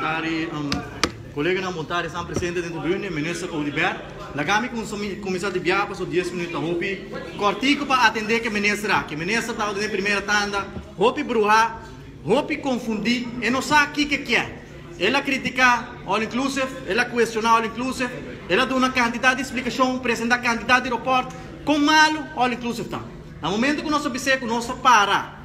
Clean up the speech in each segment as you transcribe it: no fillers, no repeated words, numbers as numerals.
Bontari, coleganan bontari esnan presente den tribune, Minister Oduber. Laga mi cuminsa di biaha paso dies minuut ta hopi cortico pa atende ke minister aki. Minister tabata den primera tanda hopi bruha, hopi confundi, e no sa kiko kier. El a critica all inclusive, el a cuestiona all inclusive, el a duna cantidad di explicacion, presenta cantidad di rapport con malo all inclusive ta. Na momento cu nos a bis'e cu nos ta para,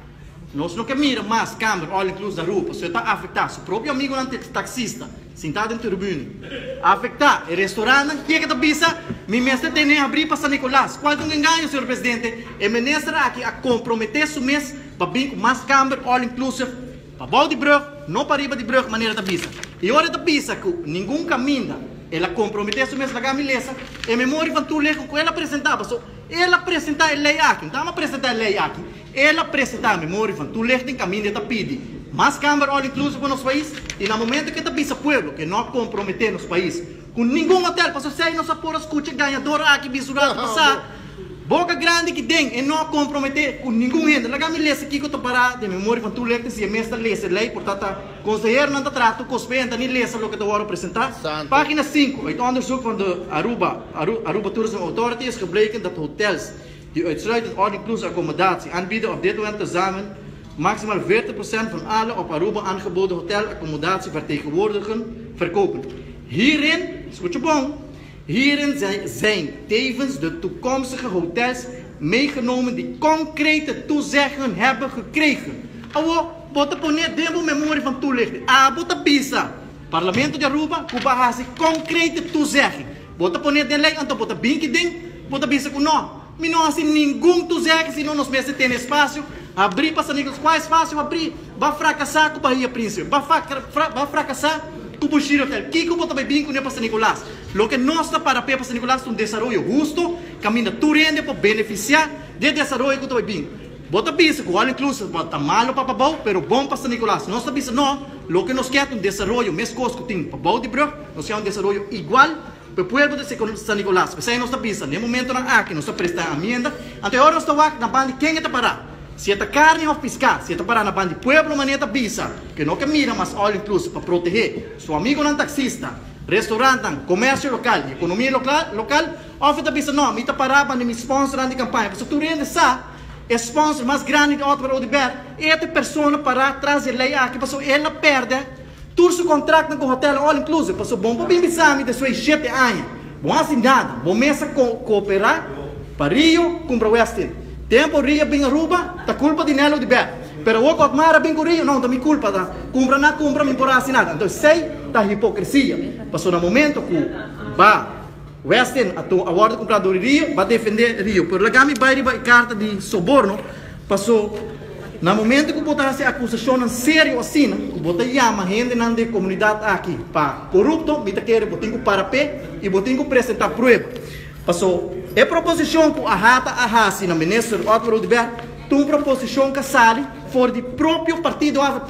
nos no ke mira mas camber all inclusive Aruba, pasobra e ta afecta su propio amigonan taxista sinta den tribune, afecta e restaurantnan, kier ke ta bisa mi mester tene habri pa San Nicolas. Cual ta un engaño, señor Presidente? E minister aki a compromete su mes pa bin cu mas camber all inclusive Pa bou di brug, no pa riba di brug, manera ta bisa. I ora e ta bisa ku ningun kaminda el a komprometé su mes laga mi lesa e memoria van toelichting ku el a presentá, paso el a presentá e lei aki, no ta amo a presentá e lei aki, el a presentá e memoria van toelichting kaminda e ta pidi mas kamber all inclusive pa nos pais i na momento ku e ta bisa pueblo ku e no a komprometé nos pais ku ningun hotel, paso esei nos a por a skucha e gañador aki bisa un rato pasá. Boca grandi ki den e no a compromete cu ningun hende. Laga mi lesa kico ta para den memoria van toelichting si e mes ta lesa e ley por ta ta conseheronan ta traha tur cos p'e en ta ni lesa loke ta wordo presenta. Pagina sinku, Uit onderzoek van de Aruba Aruba Tourism Authority is gebleken dat hotels die uitsluitend all-inclusive accommodatie aanbieden op dit moment tezamen maximaal 40% van alle op Aruba aangeboden hotelaccommodatie vertegenwoordigen verkopen. Hierin, scucha bon, Hierin zijn tevens de toekomstige hotels meegenomen die concrete toezeggingen hebben gekregen. Awor, bo ta pone den bo memoria van toelichting. Abo ta bisa Parlamento di Aruba cu bo a haci concrete toezegging. Bo ta pone den ley, anto bo ta bin ki den, bo ta bisa cu no, mi no haci ningun toezegging sino nos mester tene espacio habri pa San Nicolas. Cua espacio habri? Bo a fracasa cu Bahia Principe, bo a fracasa cu Bushiri Hotel. Kico bo ta bay bin cune pa San Nicolas? Loke nos ta para p'e pa San Nicolas ta un desaroyo husto kaminda tur hende por benefisiá di e desaroyo ku ta bai bin. Bo ta bisa ku all inclusive ta malo pa pabou pero bon pa San Nicolas. Nos ta bisa no, loke nos kier ta un desaroyo meskos ku tin pabou di brug, nos kier un desaroyo igual pa e pueblo di San Nicolas. P'esei nos ta bisa na e momentonan aki nos ta presta amienda, anto e ora nos ta wak na banda di ken e ta pará. Si e ta karni òf piská, si e ta pará na banda di pueblo manera ta bisa ku e no ke mira mas all inclusive pa protehé su amigonan taksista, Restaurantnan, comercio local y economia local, of e ta bisa no, mi ta para banda mi sponsornan di campaña, pasobra tur hende sa e sponsor mas grandi di Otmar Oduber e ta e persona para tras di e ley aki pasobra el a perde tur su contractnan cu hotelnan all inclusive, pasobra bon por bin bisa mi despues di shete aña bo haci nada, bo mes a coopera pa Rio cumpra Westin, tempo Rio bin Aruba ta culpa di Nel Oduber. Pero awor ku Otmar a bin ku Rio, no ta mi kulpa, ta kumpra na kumpra mi por hasi nada. Anto esei ta hipokresia, pasobra na momento ku ba Westin a a wòrdu kumprá dor di Rio, ba defendé Rio. Pero laga mi bai riba e karta di soborno, paso na momento ku bo ta hasi akusashonnan serio asina, ku bo ta yama hendenan den komunidat aki pa korupto, mi ta kere bo tin ku para p'e i bo tin ku presentá prueba. Paso e proposishon ku AHATA a hasi na Minister Otmar Oduber, Ta un proposicion ca sali for di propio partido avp.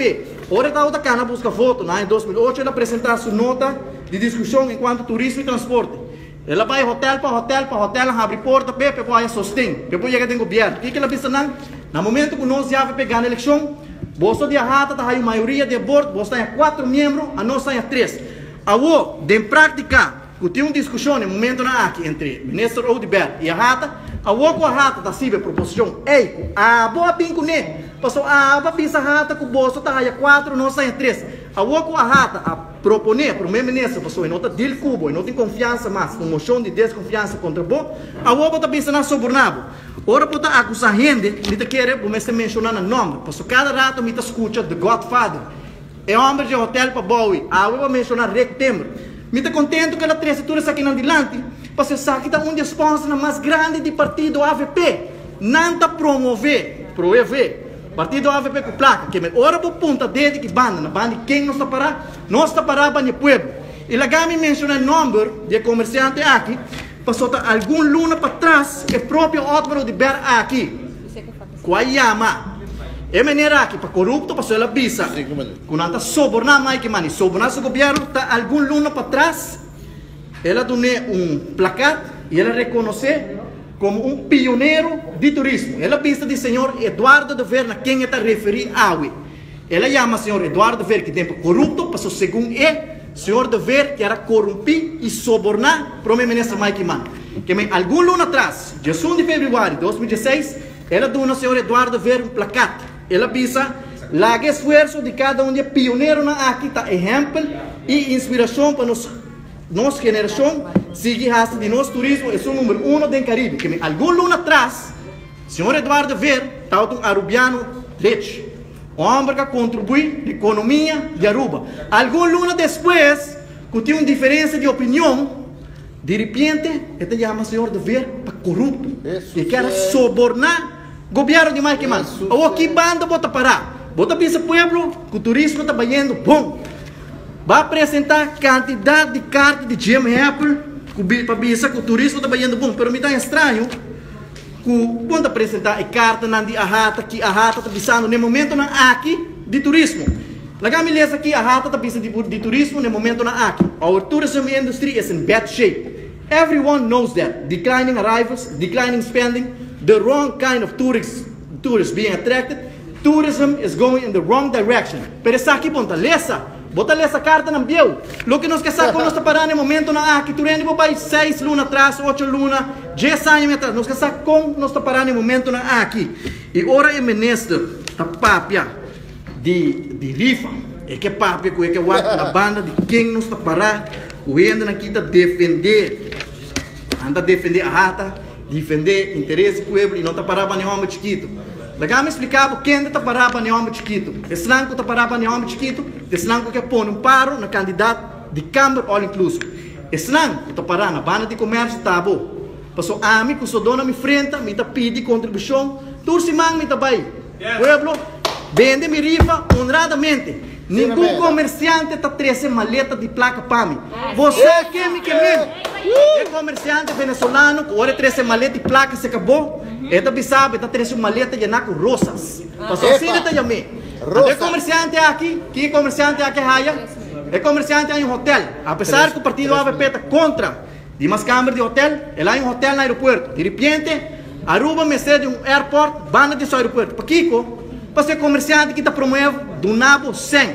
Ora e tabata cana busca voto na aña 2008 el a presenta su nota di discusion en cuanto turismo y transporte. El a bay hotel pa hotel pa hotelnan habri porta p'e p'e por haya sosten, p'e por yega den gobierno. Kico el a bisa nan? Na momento cu nos di avp gana eleccion, boso di AHATA ta haya un mayoria di e bord, boso ta haya cuatro miembro, anos ta haya tres. Awo, den practica, Ku tin un diskushon e momentonan aki entre Minister Oduber i AHATA, awor ku AHATA ta sibi e proposishon ei ku abo a bin kuné, pasobra abo a bisa AHATA ku boso ta haya kuatro nos ta haya tres. Awor ku AHATA a proponé Prome Minister pasobra e no ta deal ku bo, e no tin konfiansa mas, un moshon di deskonfiansa kontra bo, awor bo ta bisa nan soborná bo. Ora bo ta akusá hende, mi ta kere bo mester menshoná nan nòmber, pasobra kada rato mi ta skucha The Godfather. E homber dje hotel pa Bowie, awe bo a menciona Rick Timmer. Mi ta contento cu el a trece tur esakinan dilanti, pasobra esaki ta un di e sponsornan mas grandi di partido avp. Nan ta promove, proeve, partido avp cu placa. Keme ora bo punta dede ki banda, na banda di ken nos ta para? Nos ta para banda di e pueblo. Y laga mi menciona e nomber di e comerciante aki, pasobra ta algun luna patras e propio Otmar Oduber aki, Ku a yama e meneer aki pa korupto pasobra el a bisa ku nan ta soborná Mike Eman i soborná su gobièrnu. Ta algun luna patras el a dun'é un plakat i el a rekonosé komo un pionero di turismo. El a bisa di señor Eduardo de Ver na ken e ta referí awe. El a yama señor Eduardo Ver ki tempo corupto paso segun e, señor de Ver kier a corumpi y soborna Prome Minister Mike Eman. Keme algun luna atras, 11 di februari 2016, el a duna señor Eduardo Ver un plakat. El a bisa, Laga esfuerso di cada un di e pioneronan aki ta ehempel y inspiracion pa nos nos generacion sigui haci di nos turismo esun number uno den Caribe. Keme algun luna atras, Señor Eduardo Ver tabata un Arubiano rich, un homber cu a contribui na economia di Aruba. Algun luna despues cu tin un diferencia di opinion, di ripiente e ta yama señor de Ver pa corupto y e kier a soborna gobierno di Mike Eman. Awor ki banda bo ta para? Bo ta bisa pueblo cu turismo ta bayendo bon. Ba presenta cantidad di carta di Jim Hepper cu pa bisa cu turismo ta bayendo bon, pero mi ta extraño. Ku bon ta presentá e kartanan di AHATA ki AHATA ta bisando n'e momentonan aki di turismo. Laga mi lesa ki AHATA ta bisa di di turismo n'e momentonan aki, Our tourism industry is in bad shape. Everyone knows that. Declining arrivals, declining spending, the wrong kind of tourists tourists being attracted, tourism is going in the wrong direction. Pero esaki bon ta lesa. Bo ta lesa kartanan bieu. Loke nos ke sa kon nos ta pará na e momentonan aki. Tur hende por bai seis luna atras, ocho luna, dies aña mi atras. Nos ke sa kon nos ta pará na e momentonan aki. I ora e minister ta papia di di rifa, e ke papia ku e ke wak na banda di ken nos ta pará, ku hendenan ki ta defendé, nan ta defendé ahata. Difendé interes di pueblo i no ta pará pa ni hòmber chikitu. Laga mi spliká bo kende ta pará pa ni hòmber chikitu. Esnan ku ta pará pa ni hòmber chikitu ta esnan ku ke pone un paro na kandidat di kamber all inclusive. Esnan ku ta pará na banda di komersio ta bo. Paso ami ku sodó na mi frenta mi ta pidi kontribushon tur siman mi ta bai pueblo bende mi rifa honradamente. Ningun komersiante ta trese maleta di plaka pa mi. Bo sa ke mi ke men? E komersiante venezolano ku ora e trese maleta di plaka se kabó, e ta bisa bo e ta trese un maleta yená ku rosas. Pasobra asina e ta yam'é. Anto e komersiante aki, ki e komersiante aki a haya? E komersiante haña un hotel. Apesar ku partido avp ta kontra di mas kamber di hotel, el haña un hotel na aeropuerto. Di ripiente, Aruba mester di un airport banda di su aeropuerto. Pakiko? Pasobra e komersiante ki ta promueve duna bo sèn.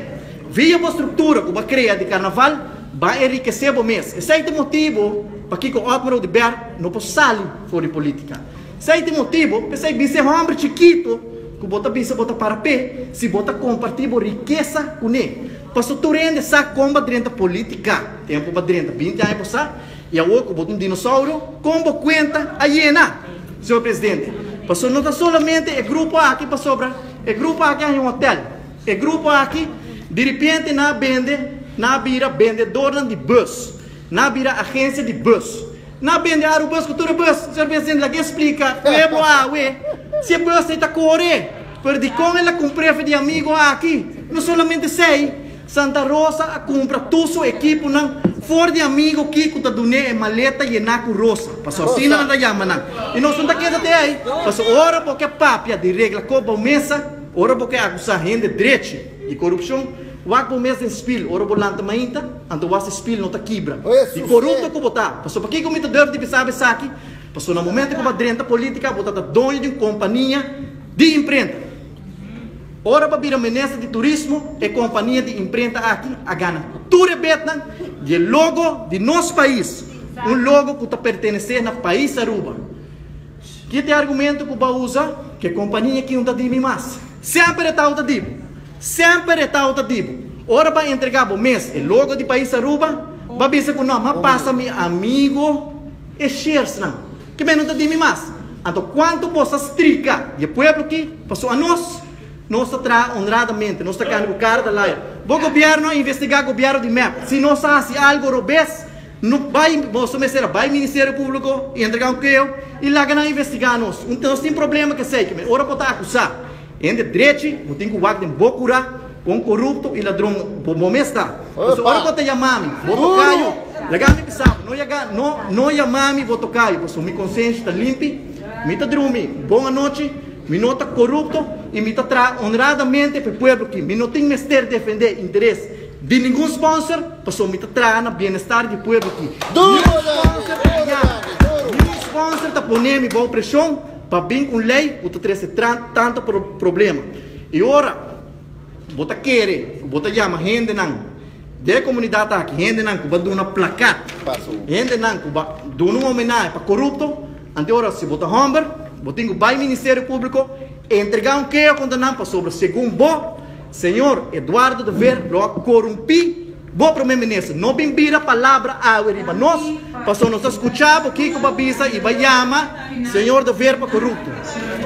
Via bo struktura ku bo a krea di karnaval, ba enrikesé bo mes. Esei ta e motibu pakiko Otmar Oduber no por sali for di politika. Esei ta e motibu p'esei bisa e hòmber chikitu ku bo ta bisa bo ta para p'e si bo ta kompartí bo rikesa kuné. Pasobra tur hende sa kon bo a drenta politika. Tempu bo a drenta 20 aña pasá i awor ku bo ta un dinosourio, kon bo kuenta a yena, señor presidente? Pasobra no ta solamente e grupo aki pasobra e grupo aki a haña un hotèl. E grupo aki diripiente nan a bende, nan a bira bendedornan di bus, nan a bira agensia di bus. Nan a bende Arubus ku tur e bus. Señor presidente, laga e splika pueblo awe si e bus ei ta kore. Pero dikon el a kumpr'é for di amigo aki? No solamente esei, Santa Rosa a kumpra tur su ekiponan for di amigo ki ku ta dun'é e maleta yená ku rosa. Pasobra asina nan ta yama nan. I nos no ta keda te ei, pasobra ora bo ke papia di regla kos bou mesa, Ora bo ke akusá hende drechi di korupshon, wak bo mes den spil ora bo lanta mainta, anto wak si spil no ta kibra. Di korupto ku bo ta. Pasobra pakiko mi ta durf di bisa bo esaki? Pasobra na momento ku bo a drenta politika bo ta ta doño di un kompania di imprenta. Ora bo a bira minister di turismo, e kompania di imprenta aki a gana tur e betnan di e logo di nos pais, un logo ku ta pertenesé na pais Aruba. Ki ta e argumento ku bo a usa? Ku e kompania aki no ta di mi mas. Semper e tabata di bo. Semper e tabata di bo. Ora bo a entregá bo mes e logo di pais Aruba, bo a bisa ku no, m'a pasa mi amigo e sharesnan. Ke men no ta di mi mas. Anto kuantu bo sa strika di e pueblo aki? Pasobra anos, nos ta traha honradamente. Nos ta kanda ku kara ta laya. Bo gobièrnu a investigá gobièrnu di mep. Si nos a hasi algu robes, No bai, boso mester a bai Ministerio Públiko i entrega un keo i laga nan investigá nos. Nos tin problema ku esei, keme ora bo ta akusá hende drechi, bo tin ku wak den bo kurá kon korupto i ladron bo mes ta. Pasobra ora bo ta yama mi bo tokayo, laga mi bisa bo, no yaga, no, no yama mi bo tokayo, pasobra mi konsenshi ta limpi, mi ta drumi bon anochi, mi no ta korupto i mi ta traha onradamente pa e pueblo aki. Mi no tin mester defendé interes Di ningun sponsor, pasobra mi ta traha na bienestar di pueblo aki. Niun sponsor ta guia mi, niun sponsor ta pone mi bou preshon pa bin ku un lei ku ta trese tantu problema. I ora bo ta kere ku bo ta yama hendenan den e komunidat aki, hendenan ku bo a duna plakat, hendenan ku bo a duna un homenahe pa korupto, anto ora si bo ta hòmber, bo tin ku bai Ministerio Públiko entregá un keho kontra nan pasobra segun bo, señor Eduardo de Veer lo a korumpí bo Prome Minister. No bin bira palabra awe riba nos, pasobra nos ta skucha bo kiko bo a bisa i bo a yama señor de Veer pa korupto.